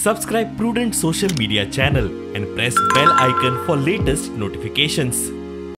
Subscribe Prudent Social Media channel and press bell icon for latest notifications.